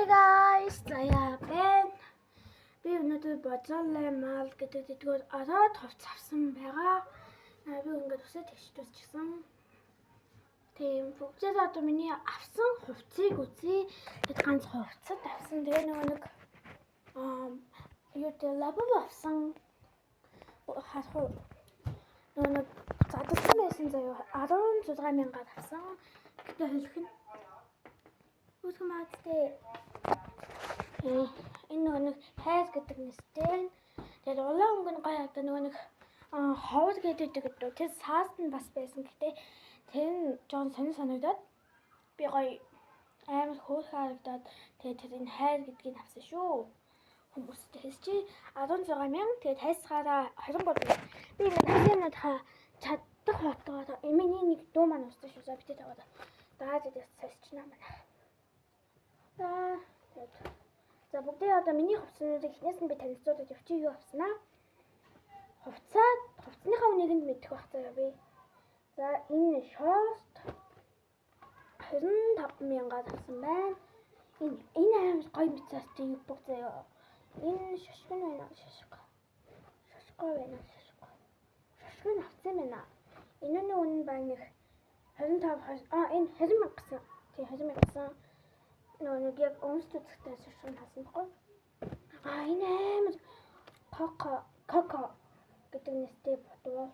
Hey guys, заяа байна. Би өнөөдөр Бозоле мал гэдэг тэдгээр ороод хувц авсан байгаа. Би ингээд үсээ тэгшдүүсчихсэн. Тийм, бүгдээ одоо миний авсан хувцсыг үзье. Тэгэд ганц хувцас авсан. Тэгээ нөгөө нэг юу гэдэг лабуб авсан. Харах уу. Нөгөө нэг задарсан байсан заяа 16 мянгаар авсан. Гэтэ хөлөх нь Үүсгэн маадтай. Энэ нөгөө нэг хайр гэдэг нэстэй. Тэгээд улаан өнгө нь гоё одоо нөгөө нэг ховор гэдэг гэдэг. Тэр саас нь бас байсан. Гэтэ тэр нь жоон сонин санагдаад би гоё амар хөөрхөн харагдаад тэгээд тэр энэ хайр гэдгийг авсан шүү. Хүмүүс тэгээс чи 16 мянга тэгээд хайсгаараа 23 мянга. Би ингээд авсан юмнууд чадах хотгоор миний нэг дуу маань устсан шүү. За битээ таваад. Даад идэх сосчнаа манай. За тэгээд за бүгдээ одоо миний хувцснуудыг эхнээс нь би танилцуулаад явчих юу авснаа. Хувцаа хувцсныхаа үнийг нь мэдэх байх заяа би. За энэ шорт 25 мянгаар авсан байна. Энэ амар гоё мэцээртэй юбок заяа. Энэ шашиг нь байна шашиг. Шашгүй байна шашиг. Шашиг нь авсан байна. Энэ үнэ нь баг нэг 25 энэ 20 мянга гэсэн. Тий 20 мянга гэсэн. Нөгөө нэг яг өмсч үзэхтэй шашиг хасан байхгүй. Энэ амар коко коко гэдэг нэртэй бодвол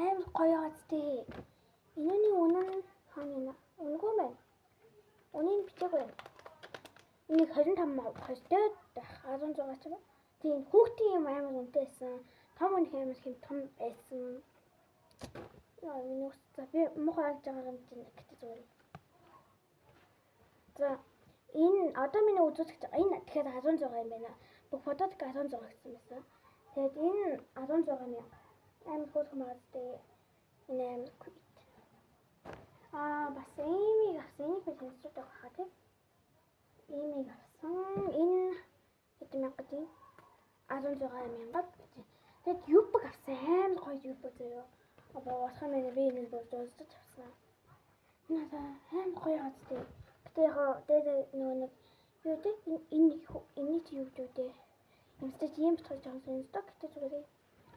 амар гоё газтэй. Энэний үнэ нь хаана юм? Үнэгүй байна. Үнийг бичээгүй байна. Энийг 25 20 байх 16 ч юм уу. Тийм хүүхдийн юм амар үнэтэй байсан. Том үнэх амар хэм том байсан. Яа миний ус за би муухай харж байгаа юм чинь гэтээ зүгээр. За энэ одоо миний үзүүлэх энэ тэгэхээр 16 юм байна. Бүх фотод 16 гэсэн байсан. Тэгээд энэ 16 мянга. Амар хөөрхөн байгаа зү. Энэ амар cute. Бас иймийг авсан. Энийг би танилцуулах байхаа тий. Иймийг авсан. Энэ хэдэн мянга гэж 16 мянга гэж. Тэгээд юбок авсан. Амар гоё юбок заяа. Одоо болох юм байна. Би энийг бүр дуусч авсан. Надаа амар гоё газтай. Гэтэ яг дээр нөгөө нэг юу гэдэг энэ энэ чи юу гэдэг вэ? Юмстай чи ийм битгаж байгаа юм шиг гэтээ зүгээр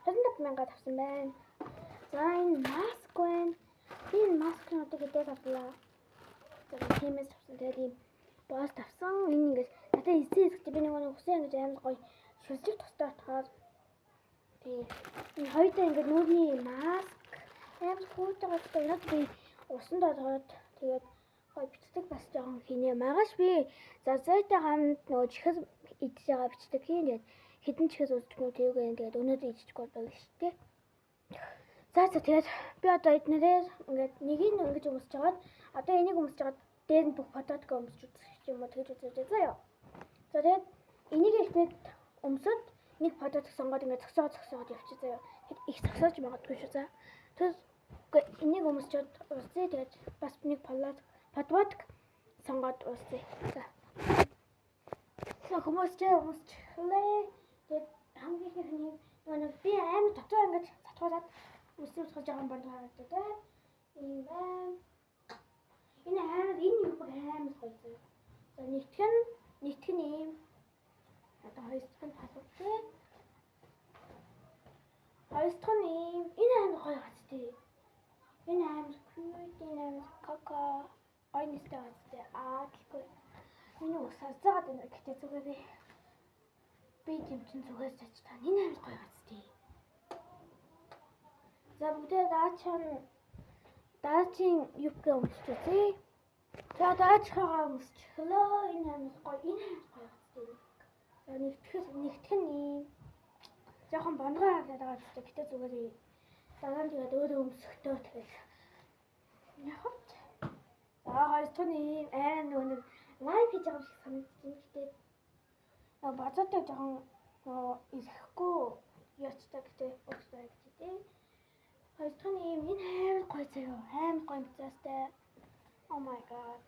25 мянгаар авсан байна. За энэ маск байна. Би энэ маскнуудыг хэдээр авлаа. За тиймээс авсан. Тэгээд ийм бост авсан. Энэ ингээд надад эзэн хэсэгт би нөгөө нэг үсээ ингэж амар гоё шүлжих тустай болохоор тийм энэ хоёрдоо ингээд нүүрний маск амар хүүтэй газтай надад би усанд ороод тэгээд гоё бичдэг бас жоохон хинэ. Маргааш би зазайтай хамт нөгөө чихэр идэж байгаа бичдэг хийн. Тэгээд хэдэн чихэр үздэг нү тэрүүгээр тэгээд өнөөдөр идчихгүй бол шүү дээ. За тэгээд би одоо эднэрээр ингээд нэгийг нь ингэж өмсөж жагаад одоо энийг өмсөж жагаад дээр нь бүх фототко өмсөж үзэх юм уу тэгж үзэж заяа. За тэгээд энийг эхлээд өмсөд нэг фототк сонгоод ингээд зогсоогоод явчих заяа. Тэгэд их зогсоож магадгүй шүү за. Тэр энийг өмсчөөд уулзъя. Тэгээд бас нэг подводк сонгоод уулзъя. За. За хүмүүс ч өмсчлээ. Тэгээд хамгийн ихнийх нь нөгөө нэг би амар дотор ингээд татгуулад үсээ утгаж байгаа юм байна харагдаад тий. Ийм байна. Энэ амар энэ юу амар гоё заяа. За нэгтгэх нь ийм. Одоо хоёр дахь нь халуун тий. Хоёр дахь нь ийм. Энэ амар гоё газтай. Энэ амар cute, энэ амар коко гоё нэстэй газтай. Гэхгүй. Миний ус харцаагаад байна гэхдээ зүгээр би тийм чин зүгээр чач та. Энэ амар гоё газтай. За бүгдээ даачийн юбка өмсч үзье. За даачхаагаа өмсчихлөө. Энэ амар гоё, энэ амар гоё газтай. За нэгтгэх нь ийм жоохон бонгой харагдаад байгаа гэдэг. Гэтэ зүгээр дараа нь тэгээд өөрөө өмсөхдөө тэгэл яг вэ. За хоёр дахь нь ийм аа нөгөө нэг лайв хийж байгаа юм шиг санагдаж байна. Гэтэ базаатай жоохон ирэхгүй яачтай гэтэ өгсөө гэж тий. Хоёр дахь нь ийм энэ амар гоё заяа. Амар гоё мэцээстэй. Oh my god.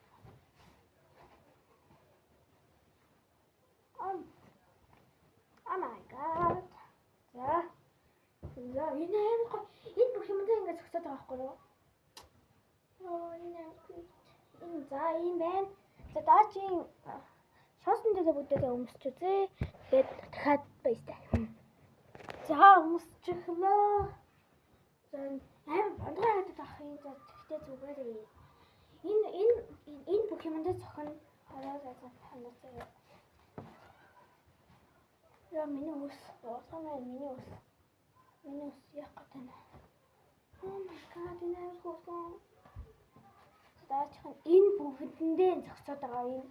Oh my god. За. За энэ амар гоё. Энэ бүх юмдаа ингэж зогсоод байгаа байхгүй юу? Энэ амар cute. Энэ за ийм байна. За дараагийн Цоосон дээрээ бүгдээрээ өмсч үзье. Тэгээд дахиад баястай. За өмсчихлөө. За амар бондгой харагдаад ах юм. За тэгтээ зүгээр. Энэ бүх юмдаа цохино. Хараа за танаас заяа. Яа миний үс дуусгамаа миний үс. Миний үс яах гэдэг нь. Oh my god, энэ амар хөөрхөн. Дараачих нь энэ бүгдэндээ зогсоод байгаа юм.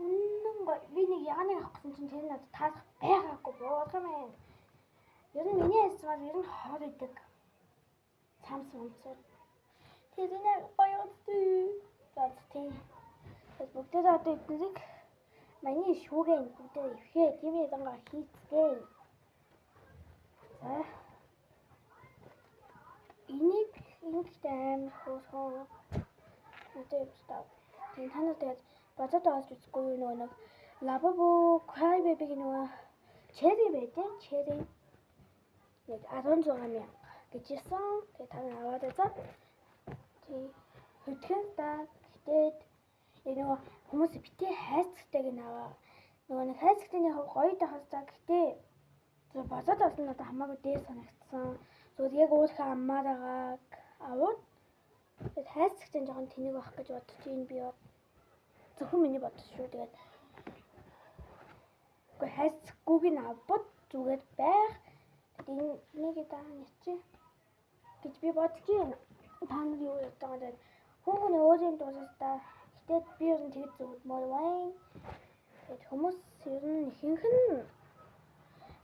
Үнэн гоё. Би нэг ягааныг авах гэсэн чинь тэр надад таах байгаагүй буулгамаа. Ер нь миний хайсвар ер нь хоор идэг. Цамс өмсөд. Тэр энэ гоё үстэй. За тийм. Тэгээд бүгдээрээ одоо эднэрийг миний шүүгээ бүгдээрээ ивхээ. Тийм ээ зангаа хийцгээе. За. Энийг ингэхдээ амар хөөрхөн. Надад юм та. Тийм та нар тэгээд бодоод олж үзэхгүй юу нөгөө нэг Labubu Cry Baby-гийн нөгөө cherry байдаг. Cherry нэг 16 мянга гэж ирсэн. Тэгээд та нар аваад байцаа. Тийм. Хөтгөн та гэтээд яг нөгөө хүмүүс битээ хайцагтайг нь аваа. Нөгөө нэг хайцагтайны хов гоё тахас за гэтээ зөв бодоод болсон надад хамаагүй дээр санагдсан. Зүгээр яг өөрийнхөө аммаар байгааг аваад тэгээд хайцагтай жоохон тэнэг байх гэж бодож байна би. Зөвхөн миний бодол шүү. Тэгээд үгүй хайцаггүйг нь авбад зүгээр байх. Тэгээд энэ нэг даа чи гэж би бодож байна. Та нар юу бодож байгаа вэ? Хүн хүний өөрийн дуусаас та. Гэтэ би ер нь тэгж зөвлөмөр байна. Тэгээд хүмүүс ер нь ихэнх нь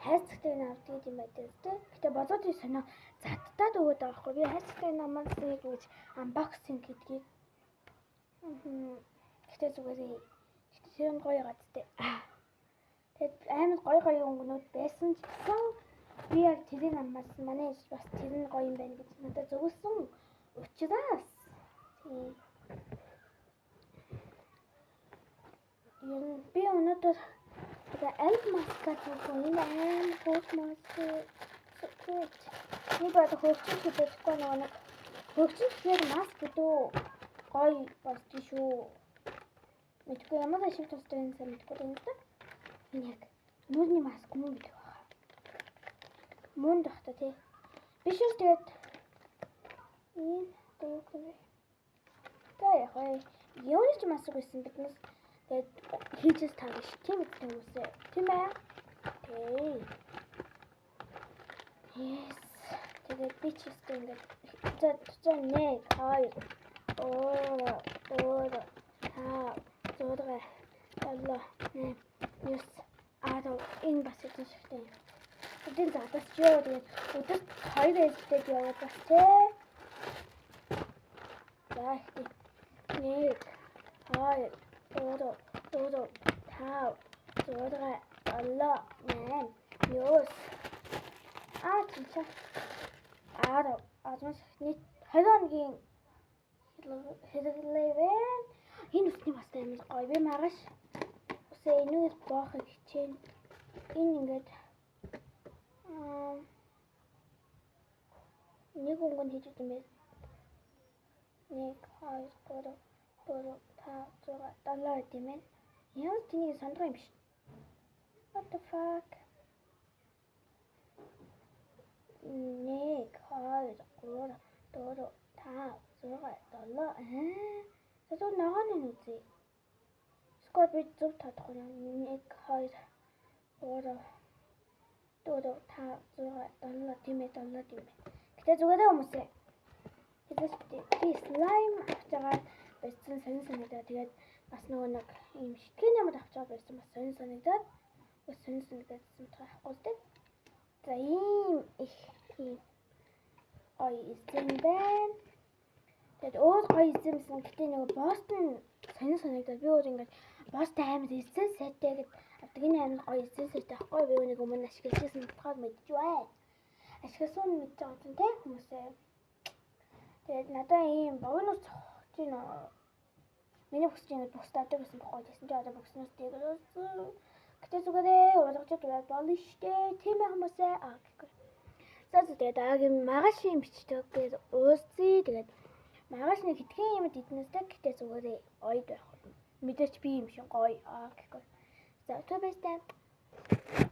хайцагтай нь авдаг юм байдаг тий. Гэтэ бодоод ий сонио задтаад өгөөд байгаа байхгүй. Би хайцагтай намаас нэг гэж unboxing гэдгийг. Гэтэ зүгээр. Гэтэ тэр нь гоё гадтай. Тэгээд амар гоё гоё өнгөнүүд байсан ч гэсэн би яг тэрийг аммаас манай ээж бас тэр нь гоё юм байна гэж надад зөвлөсөн учраас тийм. Ер нь би өнөөдөр тэгээ аль маска зүггүй энэ амар хөөх маск. Би бод хөрчин хийдэггүй нөгөө нэг хөрчин гэхээр маск гэдэг гоё болж шүү. Мэдгүй ямар ашиг тустай юм сайн мэдгүй юм да. Энэ яг нүүрний маск мөн гэдэг байна. Мөн дах та тий. Биш үү тэгээд энэ одоо юу гэх вэ? За яг вэ. Юуны ч маск байсан биднес тэгээд хийжээс таа биш. Тийм үү хүмүүсээ. Тийм ээ. Тий. Yes. Тэгээд би ч өстэй ингээд за за 1 2 3 4 5 6 7 8 9 10 энэ бас хэдэн шигтэй юм. Өдөрт задас ч ёо тэгээд өдөрт 2 ээлжтэй яваад бас тий. За ихтэй. 1 2 3 4 5 6 7 8 9 Аа чи 10 10 нийт 20 хоногийн хэрэглээ байна. Энэ үсний бас амар гоё. Би маргааш үсээ энүүгээр боохыг хичээн. Энэ ингээд нэг өнгө нь хийж юм бэ? 1 2 3 4 5 6 7 байт юм байна. Ямар тэнийг сандгаа юм биш. What the fuck? 1 2 3 4 5 6 7 аа. За зөв ногооны нь үзье. Скот би зөв тодохгүй. 1 2 3 4 5 6 7 тийм ээ 7 тийм ээ. Гэтэ зүгээрээ хүмүүсээ. Хэзээ би слайм авч байгаа байсан сонин санагдаад тэгээд бас нөгөө нэг ийм шитгэн юмд авч байгаа байсан бас сонин санагдаад бас сонин санагдаад гэсэн утга авахгүй л дээ. За ийм их ийм гоё эзэн байна. Тэгээд өөр гоё эзэн байсан. Гэтэ нөгөө Бостон сонин санагдаад би өөр ингээд Бостон амар эзэн сайтай гэд авдаг. Энэ амар гоё эзэн сайтай байхгүй. Би үүнийг өмнө ашиглажсэн утгаар мэдж байна. Ашигласан нь мэдж байгаа юм те хүмүүсээ. Тэгээд надаа ийм богино чи нөө миний бүсч ингээд бүс авдаг гэсэн бохгүй гэсэн чи одоо бүснээс тэгээд гэтэ зүгээрээ ургаж дураад болно штэ тийм ээ хүмүүсээ аа гэхгүй. За тэгээд дараагийн маргаашийн бичлэгээр уулзъя. Тэгээд маргааш нэг хэдхэн юмд идэнэстэй гэтэ зүгээрээ оёд байх. Мэдгүй. Тэд ч би юм шиг гоё аа гэхгүй. За, түр баяртай.